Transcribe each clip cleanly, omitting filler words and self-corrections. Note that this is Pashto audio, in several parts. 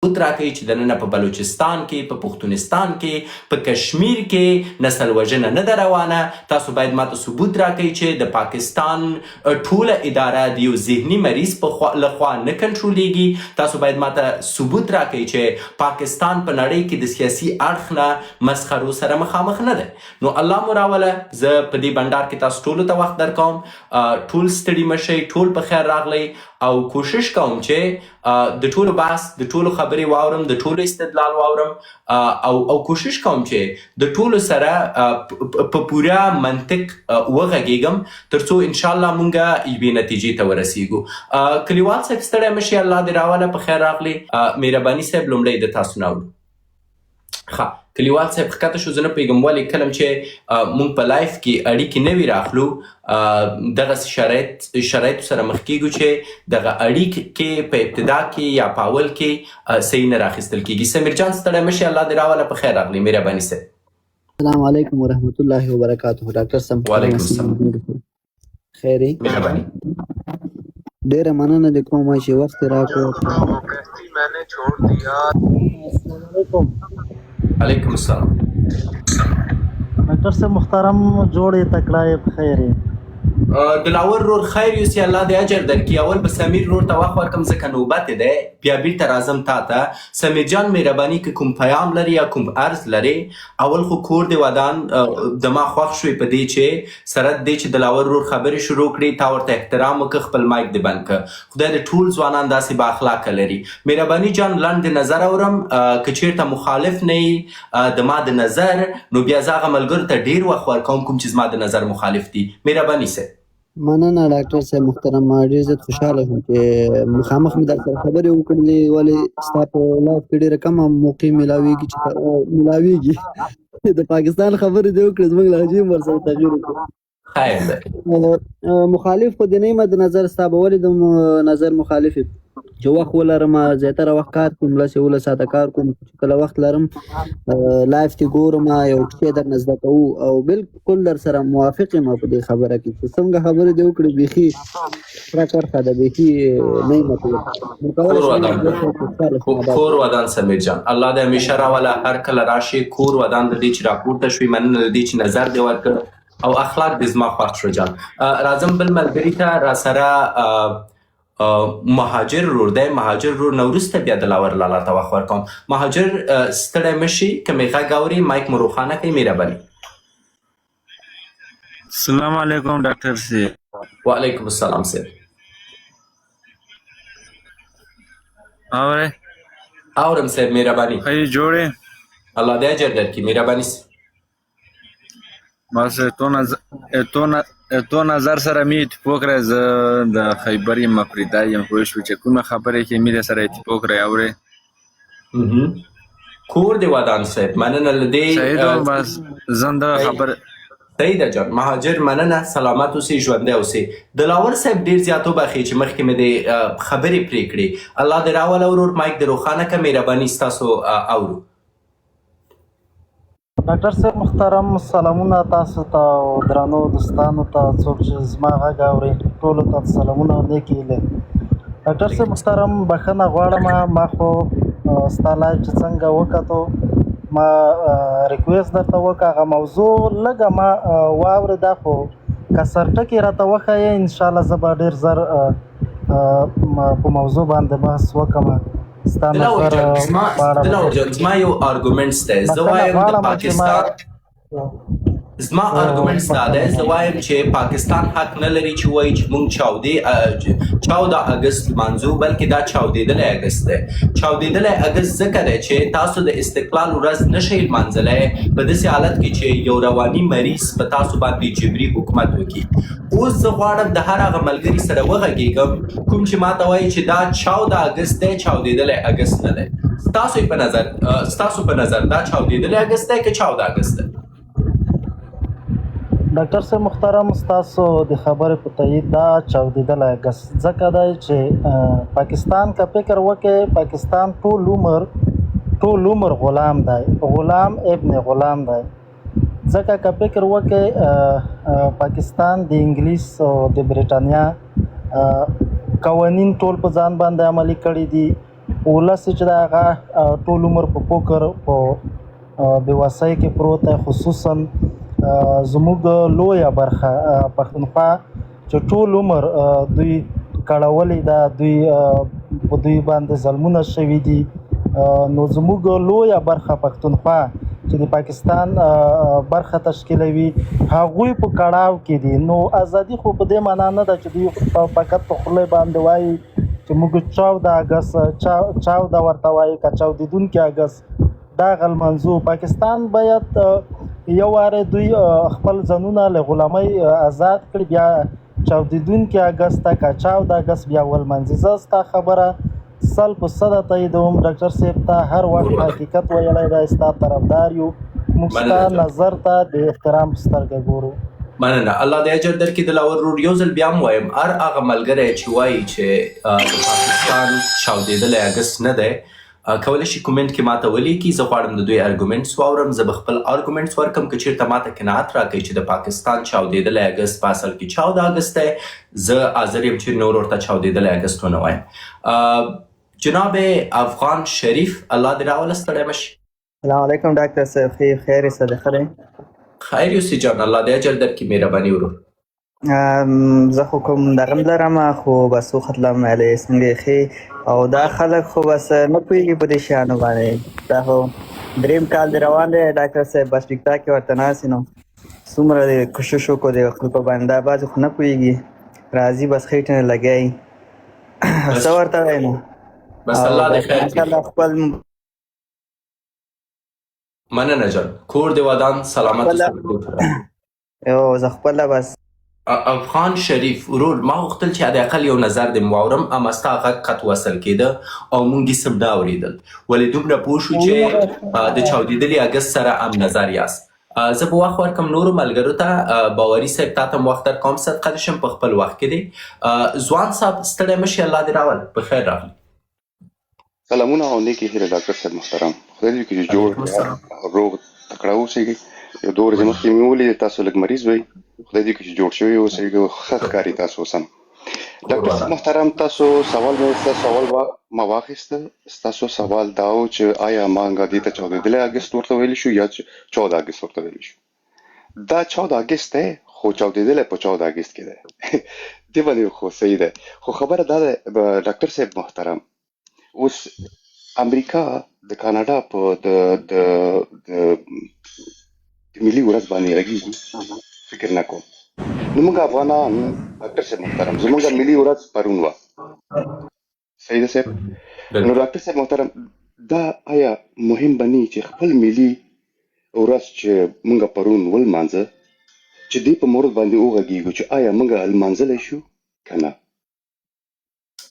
ثبوت راکړئ چې دننه په بلوچستان کې، په پښتونستان کې، په کشمیر کې نسل وژنه نه ده روانه. تاسو باید ماته ثبوت راکړئ چې د پاکستان ټوله اداره د یو ذهني مریض په له خوا نه کنټرولیږي. تاسو باید ماته ثبوت راکړئ چې پاکستان په نړۍ کې د سیاسي اړخ نه مسخرو سره مخامخ نه دی. نو الله مو راوله، زه په دې بنډار کې تاسو ټولو ته وخت درکوم. ټول ستړي مه شئ، ټول په خیر راغلئ او کوشش کوم چې د ټولو بحث، د ټولو خبرې واورم، د ټولو استدلال واورم او کوشش کوم چې د ټولو سره په پوره منطق وغږیږم، ترڅو ان شاء الله مونږ یوې نتیجې ته ورسیږو. کلیوال صاحب، ستړی مه شې، الله دې راوله، په خیر راغلې. مهرباني صاحب، لومړی د تاسو نه اورو. ښه، کلیوال صاحب ښکته شو. زه نه پوهېږم ولې کله چې مونږ په live کې اړیکې نوي راخلو، دغه شرایط سره مخ کیږو چې دغه اړیکې په ابتدا کې یا په اول کې صحیح نه راخیستل کیږي. سمیر جان، ستړی مه شې، الله دې راوله، په خیر راغلی. مهرباني صاحب. السلام علیکم ورحمت الله وبرکاته ډاکټر صاحب. وعلیکم السلام. خیر؟ مهرباني. ډیره مننه د کوم چې وخت راکړ. मैंने छोड़ दिया. السلام علیکم. علیکم السلام. ډاکټر صاحب محترم، جوړ یې، تکړه یې، په خیر یې؟ دلاور رور، خیر یوسي، الله دې اجر درکړي. اول به سمیر رور ته وخت ورکم ځکه نوبت یې دی، بیا بیرته راځم تا ته. سمیر جان، مهرباني، که کوم پیام لري یا کوم عرض لري. اول خو کور دې ودان. د ما خوښ شوې په دې چې سره دې چې دلاور رور خبرې شروع کړې، تا ورته احترام وکړ، خپل مایک دې بند کړ. خدای دې ټول ځوانان داسې با اخلاقه لري. مهرباني جان، لنډ د نظر اورم. که چیرته مخالف نه یې د ما د نظر، نو بیا زه هغه ملګرو ته ډیر وخت ورکوم کوم چې زما د نظر مخالف دي. مهرباني صاحب. مننه ډاکټر صاحب محترم، ډېر زیات خوشاله شوم چې مخامخ مې در سره خبرې وکړلې، ولې ستا په live کې ډېره کمه موقع ملاویږي چې ملاویږي. د پاکستان خبرې دې وکړې، زموږ لهجې هم ورسره تغیر وکړ. خیر دی. مخالف خو دې نه یم د نظر ستا به، ولې د نظر مخالف یم؟ چې وخت ولرم، زیاتره وخت کار کوم، لس 11 ساعته کار کوم، چې کله وخت لرم live کې ګورم، یو څه درنه زده کوو او بالکل در سره موافق یم په دې خبره کې چې څنګه خبرې دې وکړې، بیخي سره کرښه ده، بیخي نه یم پوه. نو کولی کور شم ودان. ډېر خوشحاله شم. کور ودان سمیر جان، الله دې همیشه راوله، هر کله راشي. کور ودان د دې چې راپورته شوې. مننه له دې چې نظر دې ورکړ او اخلاق دې زما خوښ شو جان. راځم بل ملګري ته. را سره مهاجر رور دی. مهاجر رور نه وروسته بیا دلاور لالا ته وخت ورکوم. مهاجر، ستړی مه شي. که مې غږ اوري، مایک مو روښانه کړئ، مهرباني. السلام علیکم ډاکټر صاحب. وعلیکم السلام صاحب. اورې؟ اورم صاحب، مهرباني. ښه یې، جوړ یې؟ الله دې اجر درکړي، مهرباني صاحب. بس تو نظر سره می اتفاق کړی. زه د خیبر یم، افریدی یم، پوه شو چې کومه خبره کې مې سره اتفاق کړی، اورې؟ کور دې ودان صاحب، مننه له دې. صحیح ده، بس زه دغه خبره صحیح ده جان. مهاجر، مننه، سلامت اوسې، ژوندی اوسې. دلاور صاحب، ډیر زیات وبخښئ چې مخکې مې د خبرې پرې کړې. الله دې راوله ورور، مایک دې روښانه که، مهرباني، ستاسو اورو. ډاکټر صاحب محترم، سلامونه تاسو ته او درنو دوستانو ته، څوک چې زما غږ اوري، ټولو ته سلامونه او نیکې هیلې. ډاکټر صاحب محترم، بخښنه غواړم، ما خو ستا live چې څنګه وکتو، ما request درته وکړ، هغه موضوع لږه ما واورېده، خو که سرټکي راته وښایې، انشاءالله زه به ډېر زر په موضوع باندې بحث وکړم. ستا دلاور نظر جان، زما په اړه به دلاور جان، زما یو argument دی. زه بخښنه وایم د غواړم چې ما پاکستان، زما argument دا دی، زه وایم چې پاکستان حق نه لري چې وایي چې مونږ 14 اګست لمانځو، بلکې دا چاودېدلی اګست دی. چاودېدلی اګست ځکه دی چې تاسو د استقلال ورځ نشئ لمانځلی په داسې حالت کې چې یو رواني مریض په تاسو باندې جبري حکومت وکړي. اوس زه غواړم د هر هغه ملګري سره وغږېږم کوم چې ماته وایي چې دا 14 اګست دی، چاودېدلی اګست نه دی. ستاسو په نظر دا چاودېدلی اګست دی که 14 اګست دی؟ ډاکټر صاحب محترم، ستاسو د خبرې په تایید، دا چاودېدلی اګست ځکه دی چې پاکستان که فکر وکړي، پاکستان ټول عمر غلام دی، غلام ابن غلام دی. ځکه که فکر وکړي، پاکستان د انګلیس او د برېټانیا قوانین ټول په ځان باندې عملي کړي دي. ولس چې د هغه ټول عمر په پوکر په بې وسۍ کې پروت دی، خصوصا زموږ لویه برخه پښتونخوا چې ټول عمر دوی کړولې ده، دوی په دوی باندې ظلمونه شوي دي. نو زموږ لویه برخه پښتونخوا چې د پاکستان برخه تشکیلوي، هغوی په کړاو کې دي. نو ازادي خو په دې معنا نه ده چې دوی فقط په خوله باندې وایي چې موږ 14 اګست چاوده ورته وایي، که چاودېدونکي اګست دا غلمنځو. پاکستان باید یو واره دوی خپل ځانونه له غلامۍ آزاد کړي، بیا چاودېدونکي اګست ته که چاوده اګست بیا ولمانځي. زه ستا خبره 100% تاییدوم ډاکټر صاحب، ته هر وخت حقیقت ویلی دی، ستا طرفدار یو، موږ ستا نظر ته د احترام په سترګه ګورو. مننه، الله دې اجر درکړي. دلاور ورور، یو ځل بیا هم وایم، هر هغه ملګری چې وایي چې د پاکستان چاودېدلی اګست نه دی، کولی شي comment کې ماته ولیکي. زه غواړم د دوی arguments واورم، زه به خپل arguments ورکم. که چیرته ماته قناعت راکوي چې د پاکستان چاودېدلی اګست په اصل کې چاوده اګست دی، زه حاضر یم چې نور ورته چاودېدلی اګست ونه وایم. جناب افغان شریف، الله دې راوله، ستړی مه شي. سلام علیکم ډاکټر صاحب، خیر خیر صدقه دی. خیر یوسي جان، الله دې اجر درکړي، مهرباني ورور. زه خو کوم دغه نه لرم، خو بس وختلم ویلې څنګه یې ښې، او دا خلک خو بس نه پوهېږي په دې شیانو باندې. دا خو دریم کال دی روان دی ډاکټر صاحب، بس ټیک ټاک کې ورته ناست نو څومره دې کوشش وکړو د خلکو باندې، دا بعضې خو نه پوهېږي، راځي بس خېټې نه لګوي، څه ورته وایي نو. بس او الله دې بس خیر کړي. انشاءالله خپل مننه جان، کور دې ودان، سلامت خپله اوسې. یو زه خپله بس افغان شریف ورور، ما غوښتل چې حداقل یو نظر دې واورم، اما ستا غږ قطع وصل کېده او مونږ یې سم نه اورېدل، ولې دومره پوه شو چې د چاودېدلي اګست سره هم نظر یاست. زه به وخت ورکم نورو ملګرو ته. باوري صاحب، تا ته هم وخت درکوم، صدقه دې شم په خپل وخت کې دی. ځوان صاحب، ستړی مه شې، الله دې راول، په خیر راغلی. سلامونه او نیکی هیله ډاکټر صاحب محترم، خدای دې وکړي چې جوړ علیکم السلام. روغ تکړه اوسئ. یو دوه ورځې مخکې مې ولید، تاسو لږ مریض وئ، خدای دې وکړي چې جوړ شوي اوسئ، ښه ښکاري تاسو اوس هم. ډاکټر صاحب محترم، تاسو سوال مې ستاسو سوال ما واخیست. ستاسو سوال دا و چې آیا مانګه دې ته چاودېدلی اګست ورته ویلی شو یا 14 اګست ورته ویلی شو. دا 14 اګست دی، خو چاودېدلی په 14 اګست کې دی، دې باندې خو صحیح دی. خو خبره دا ده ډاکټر صاحب محترم، اوس امریکا د کاناډا په د د د ملي ورځ باندې غږیږي، فکر نه کوم. نو موږ افغانان ډاکټر صاحب محترم، زموږ ملي ورځ پرون وه، صحیح ده صاحب؟ نو ډاکټر صاحب محترم، دا آیا مهم به نه چې خپل ملي ورځ چې موږ پرون ولمانځه، چې دې په مورد باندې وغږیږو چې آیا موږ لمانځلی شو که نه؟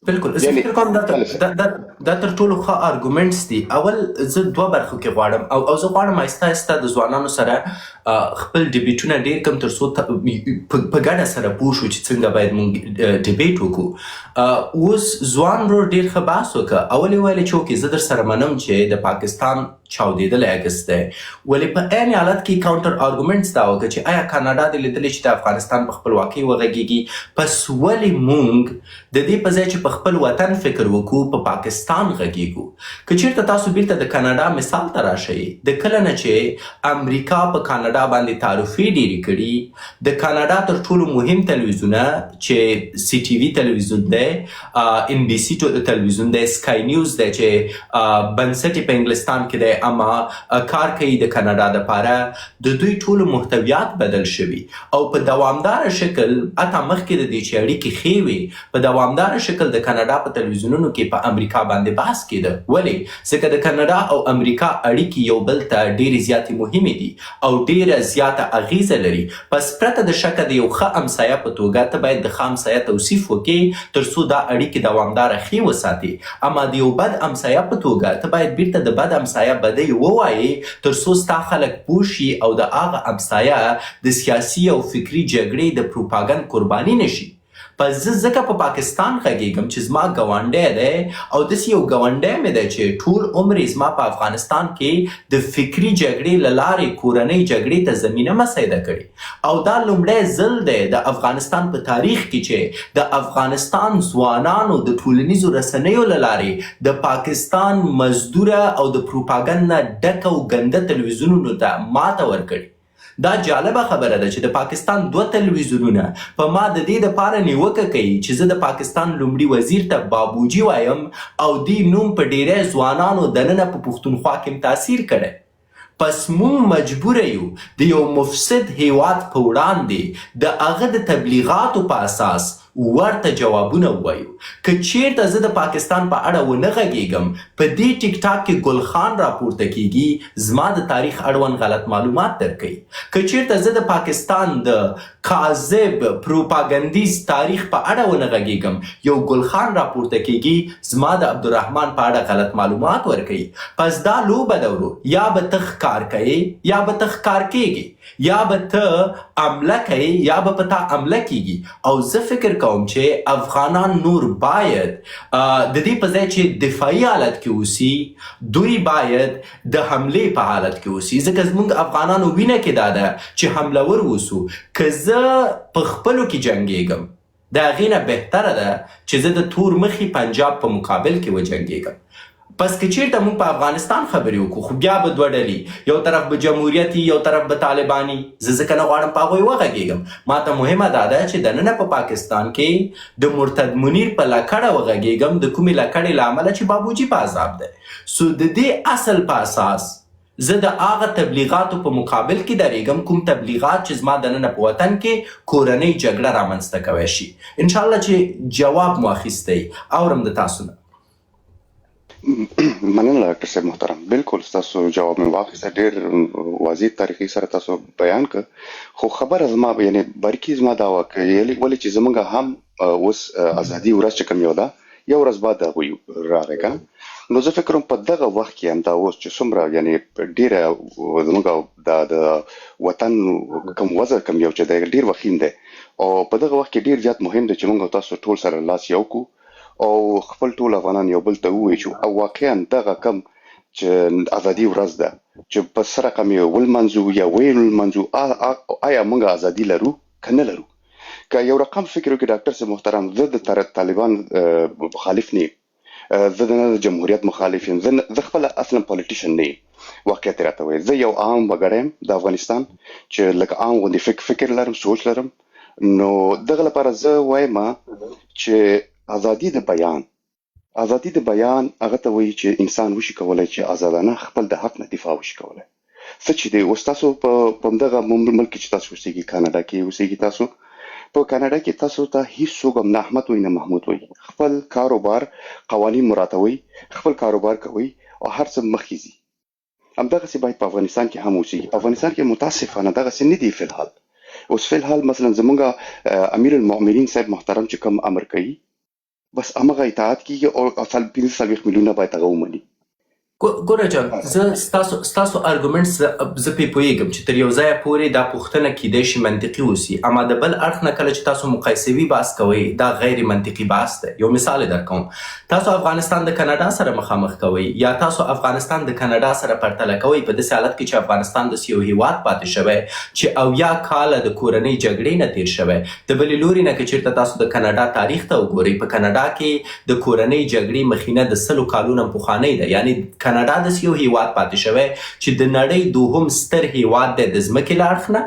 بالکل، زه یعنی فکر کوم دا بله تر صاحب. دا, دا, دا تر ټولو ښه arguments دي. اول زه دوه برخو کې غواړم او زه غواړم آهسته آهسته د ځوانانو سره خپل debate ونه ډیر کم، تر څو په ګډه سره پوه شو چې څنګه باید مونږ debate وکړو. اوس ځوان ورور ډیر ښه بحث وکړ. اول یې ویل چې okay، زه در سره منم چې د پاکستان چاودېدلی اګست دی، ولې په عین حالت کې counter arguments دا وکړه چې آیا کاناډا دې لیدلی چې د افغانستان په خپلواکۍ وغږیږي؟ پس ولې مونږ د دې په ځای چې په خپل وطن فکر وکړو، په پاکستان غږیږو؟ که چیرته تاسو بیرته د کاناډا مثال ته راشئ، د کله نه چې امریکا په کاناډا باندې تعرفې ډېرې کړي، د کاناډا تر ټولو مهم تلویزیونه چې سي ټي وي تلویزیون دی، ان بي سي تلویزیون دی، سکای نیوز دی چې بنسټ یې په انګلستان کې دی اما کار کوي د کاناډا دپاره، د دوی ټولو محتویات بدل شوي او په دوامداره شکل، حتی مخکې د دې چې اړیکې ښې وې، په دوامداره شکل د کاناډا په تلویزیونونو کې په امریکا باندې بحث کېده. ولې؟ ځکه د کاناډا او امریکا اړیکې یو بل ته ډېرې زیاتې مهمې دي او ډېره زیاته اغیزه لري. پس پرته د شکه د یو ښه همسایه په توګه ته باید د ښه همسایه توصیف وکړې تر څو دا اړیکې دوامداره ښې وساتې، اما د یو بد همسایه په توګه ته باید بیرته د بد همسایه بدۍ ووایې تر څو ستا خلک پوه شي او د هغه همسایه د سیاسي او فکري جګړې د پروپاګند قرباني نشي. پس زه ځکه په پاکستان غږیږم چې زما ګاونډی دی او داسې یو ګاونډی مې دی چې ټول عمر یې زما په افغانستان کې د فکري جګړې له لارې کورنۍ جګړې ته زمینه مساعده کړې او دا لومړی ځل دی د افغانستان په تاریخ کې چې د افغانستان ځوانانو د ټولنیزو رسنیو له لارې د پاکستان مزدوره او د پروپاګند نه ډکه او ګنده تلویزیونونو ته ماته ورکړې. دا جالبه خبره ده چې د پاکستان دوه تلویزیونونه په ما د دې لپاره نیوکه کوي چې زه د پاکستان لومړي وزیر ته بابوجي وایم او دې نوم په ډیری ځوانانو دننه په پښتونخوا کې هم تاثیر کړی. پس مونږ مجبوره یو د یو مفسد هیواد په وړاندې د هغه د تبلیغاتو په اساس ورته جوابونه ووایو. که چیرته زه د پاکستان په اړه ونه غږیږم په دې ټیک ټاک کې ګل خان راپورته کیږي زما د تاریخ اړوند غلط معلومات درکوي. که چیرته زه د پاکستان د کاذب پروپاګندیز تاریخ په اړه ونه غږیږم یو ګل خان راپورته کیږي زما د عبدالرحمن په اړه غلط معلومات ورکوي. پس دا لوبه ده ورور یا به ته ښکار کوې یا به ته ښکار کیږې. یا به ته عمله کوې یا به په تا عمله کیږي او زه فکر کوم چې افغانان نور باید د دې په ځای چې دفاعي حالت کې اوسي دوی باید د حملې په حالت کې اوسي، ځکه زموږ افغانانو وینه کې دا ده چې حملور اوسو. که زه په خپلو کې جنګیږم د هغې نه بهتره ده چې زه د تور مخي پنجاب په مقابل کې وجنګیږم. پس که چیرته موږ په افغانستان خبرې وکړو خو بیا به دوه ډلې، یو طرف به جمهوریت وي یو طرف به طالبان وي. زه ځکه نه غواړم په هغوی وغږیږم. ماته مهمه دا ده چې دننه په پاکستان کې د مرتد منیر په لکړه وغږیږم، د کومې لکړې له امله چې بابوجي په عذاب دی. سو د دې اصل په اساس زه د هغه تبلیغاتو په مقابل کې درېږم کوم تبلیغات چې زما دننه په وطن کې کورنۍ جګړه رامنځته کوی شي. ان شاء الله چې جواب مو اخیستی اورم د تاسو نه. مننه ډاکټر صاحب محترم، بالکل ستاسو جواب مې واخیسته، ډیر واضح طریقې سره تاسو بیان کړ. خو خبره زما یعنی برکی زما دا وه ولې چې زمونږ هم اوس ازادي ورځ چې کوم یو ده یو ورځ بعد هغوی راغی که نه، نو زه فکر کوم په دغه وخت کې همدا اوس چې څومره یعنی ډیره زمونږ د وطن کوم وضع کوم یو چې دی ډیر وخیم دی او په دغه وخت کې ډیر زیات مهم دی چې مونږ او تاسو ټول سره لاس یو کو او خپل ټول افغانان یو بل ته ووایي چې او واقعا دغه کوم چې ازادي ورځ ده چې په څه رقم یې ولمانځو یا ویې لمانځو، آیا مونږ ازادي لرو که نه لرو؟ که یو رقم فکر وکړي ډاکټر صاحب محترم، زه د طالبان مخالف نه یم، زه د نه د جمهوریت مخالف یم، زه خپله اصلا پولیټیشن نه یم، واقعیت یې راته وایي. زه یو عام وګړی یم د افغانستان چې لکه عام غوندې فکر لرم، سوچ لرم. نو دغه لپاره زه وایم چې ازادي د بیان، ازادي د بیان هغه ته وایي چې انسان وشي کولای چې ازادانه خپل د حق نه دفاع وشي کولای. څه چې دی اوس تاسو په همدغه ملک کې چې تاسو اوسېږئ، کاناډا کې اوسېږئ، تاسو په کاناډا کې تاسو ته هیڅ څوک هم نه احمد وایي نه محمود وایي. خپل کاروبار قوانین مراعاتوئ، خپل کاروبار کوئ او هر څه مخکې ځي. همدغسې باید په افغانستان کې هم اوسېږي. په افغانستان کې متاسفانه دغسې نه دي فی الحال. اوس فی الحال مثلا زمونږ امیر المؤمنین صاحب محترم چې کوم امر کوي بس همغه اطاعت کیږي او 45 میلیونه باید هغه ومني. ګوره جان، زه ستاسو ارګومنټس زه پرې پوهېږم چې تر یو ځایه پورې دا پوښتنه کیدای شي منطقي اوسي، اما د بل اړخ نه کله چې تاسو مقایسوي بحث کوئ دا غیر منطقي بحث دی. یو مثال یې درکوم، تاسو افغانستان د کاناډا سره مخامخ کوئ یا تاسو افغانستان د کاناډا سره پرتله کوئ په داسې حالت کې چې افغانستان داسې یو هیواد پاتې شوی چې 70 کاله د کورنۍ جګړې نه تیر شوی. د بلې لوري نه که چیرته تاسو د کاناډا تاریخ ته وګورئ، په کاناډا کې د کورنۍ جګړې مخینه د 100 کالونو هم پخوانۍ ده. یعنی کاناډا داسې یو هیواد پاتې شوی چې د نړۍ دوهم ستر هیواد دی د ځمکې له اړخ نه،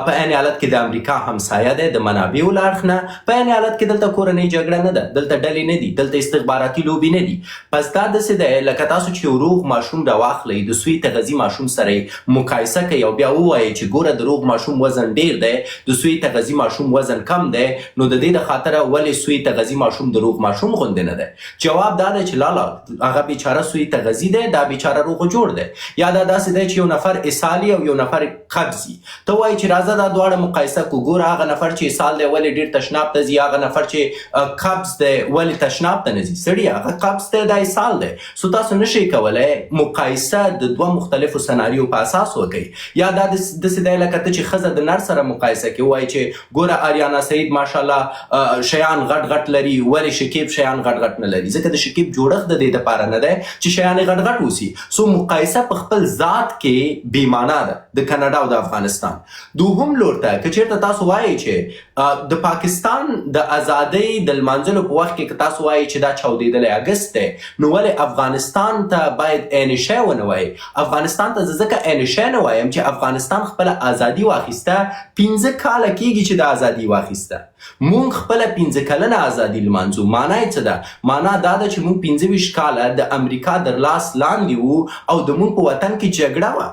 په عین حالت کې د امریکا همسایه دی د منابعو له اړخ نه، په عین حالت کې دلته کورنۍ جګړه نه ده، دلته ډلې نه دي، دلته استخباراتي لوبې نه دي. پس دا داسې دی لکه تاسو چې یو روغ ماشوم راواخلئ، د سوی تغذي ماشوم سره یې مقایسه کوي او بیا ووایئ چې ګوره د روغ ماشوم وزن ډیر دی، د سوی تغذي ماشوم وزن کم دی، نو د دې د خاطره ولې سوی تغذي ماشوم د روغ ماشوم غوندې نه دی؟ جواب دا دی چې لالا هغه بیچاره سوی تغذي دی. دی، دا بیچاره روغ جوړ دی. یا دا داسې دی چې یو نفر اسهال او یو نفر قبض وي، ته وایې چې راځه دا دواړه مقایسه کو، ګوره هغه نفر چې اسهال دی ولې ډیر تشناب ته ځي، هغه نفر چې قبض دی ولې تشناب ته نه ځي. سړیه هغه قبض دی، دا اسهال دی. سو تاسو نشئ کولای مقایسه د دوه مختلفو سناریو په اساس وکړئ. یا دا داسې دی لکه ته چې ښځه د نر سره مقایسه کې وایې چې ګوره آریانا سعید ماشاءالله شیان غټ غټ لري، ولې شکیب شیان غټ غټ نه لري؟ ځکه د شکیب جوړښت د دې لپاره نه دی چې شیان یې غټ غټ اوسي. سو مقایسه په خپل ذات کې بې معنا ده د کاناډا او د افغانستان. دوهم لور ته که چیرته تاسو وایئ چې د پاکستان د ازادۍ د لمانځلو په وخت کې که تاسو وایئ چې دا چاودیدلی اګست دی، نو ولې افغانستان ته باید عین شی ونه وایئ؟ افغانستان ته زه ځکه عین شی نه وایم چې افغانستان خپله ازادي واخیسته، 5 کاله کیږي چې د ازادي واخیسته. مونږ خپله 5 کلنه ازادي لمانځو. مانا یې څه ده؟ مانا دا ده چې مونږ 25 کاله د امریکا در لاس لاندې وو او د مونږ په وطن کې جګړه وه.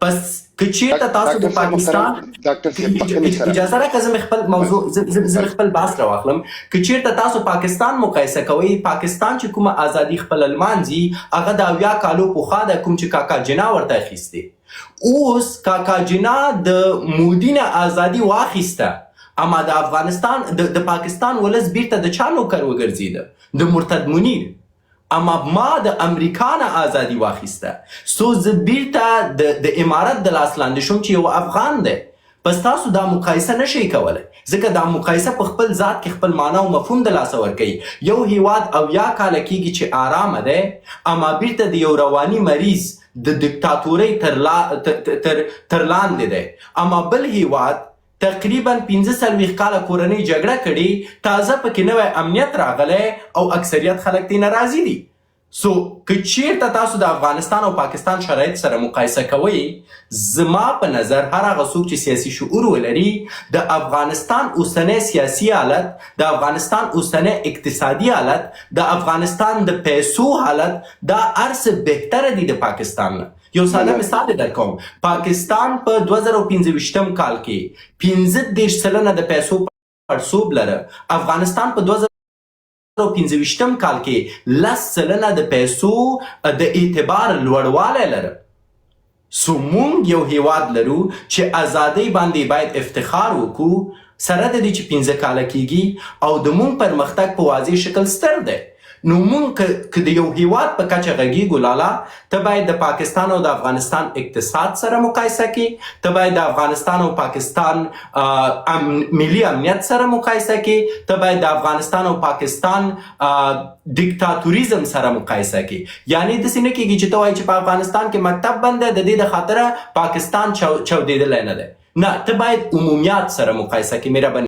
پس که چیرته تاسو د ډاکټر صاحب پاکستان محترم، ډاکټر صاحب بخښنې سره اجازه راکړه زه مې خپل موضوع زه مې خپل بحث راواخلم. که چیرته تاسو پاکستان مقایسه کوئ، پاکستان چې کومه ازادي خپله لمانځي هغه د 70 کالو پخوا ده، کوم چې کاکا جنا ورته اخیستې. اوس کاکا جنا د مودي نه ازادي واخیسته، اما د افغانستان د پاکستان ولس بیرته د چا نوکر وګرځیده؟ د مرتد منیر. اما ما د امریکا نه ازادي واخیسته، سو زه بیرته د امارت د لاس لاندې شوم چې یو افغان دی. پس تاسو دا مقایسه نشئ کولی، ځکه دا مقایسه په خپل ذات کې خپل معنا او مفهوم د لاسه ورکوي. یو هیواد 70 کاله کیږي چې آرامه دی، اما بیرته د یو رواني مریض د دیکتاتورۍ تر لاندې دی. اما بل هیواد تقریبا 45 کاله کورنۍ جګړه کړې، تازه پکې نوی امنیت راغلی او اکثریت خلک ترې ناراضي دي. سو که چیرته تاسو د افغانستان او پاکستان شرایط سره مقایسه کوئ، زما په نظر هر هغه څوک چې سیاسي شعور ولري د افغانستان اوسنی سیاسي حالت، د افغانستان اوسنی اقتصادي حالت، د افغانستان د پیسو حالت، دا هر څه بهتره دي د پاکستان نه. یو ساده مثال یې درکوم، پاکستان په 2025 کال کې 35% د پیسو پړسوب لره، افغانستان په 2025 کال کې 10% د پیسو د اعتبار لوړوالی لره. سو مونږ یو هیواد لرو چې ازادۍ باندې باید افتخار وکړو، سره د دې چې 5 کاله کیږي او د مونږ پرمختګ په واضح شکل ستر دی. نو مونږ که د یو هیواد په کچه غږیږو، لالا ته باید د پاکستان او د افغانستان اقتصاد سره مقایسه کې، ته باید د افغانستان او پاکستان ملي امنیت سره مقایسه کې، ته باید د افغانستان او پاکستان دیکتاتوریزم سره مقایسه کې. یعنی داسې نه کیږي چې ته وایې چې په افغانستان کې مکتب بند دی، د دې د خاطره پاکستان چاودېدلی نه دی. نه، ته باید عمومیات سره مقایسه کې. مهرباني.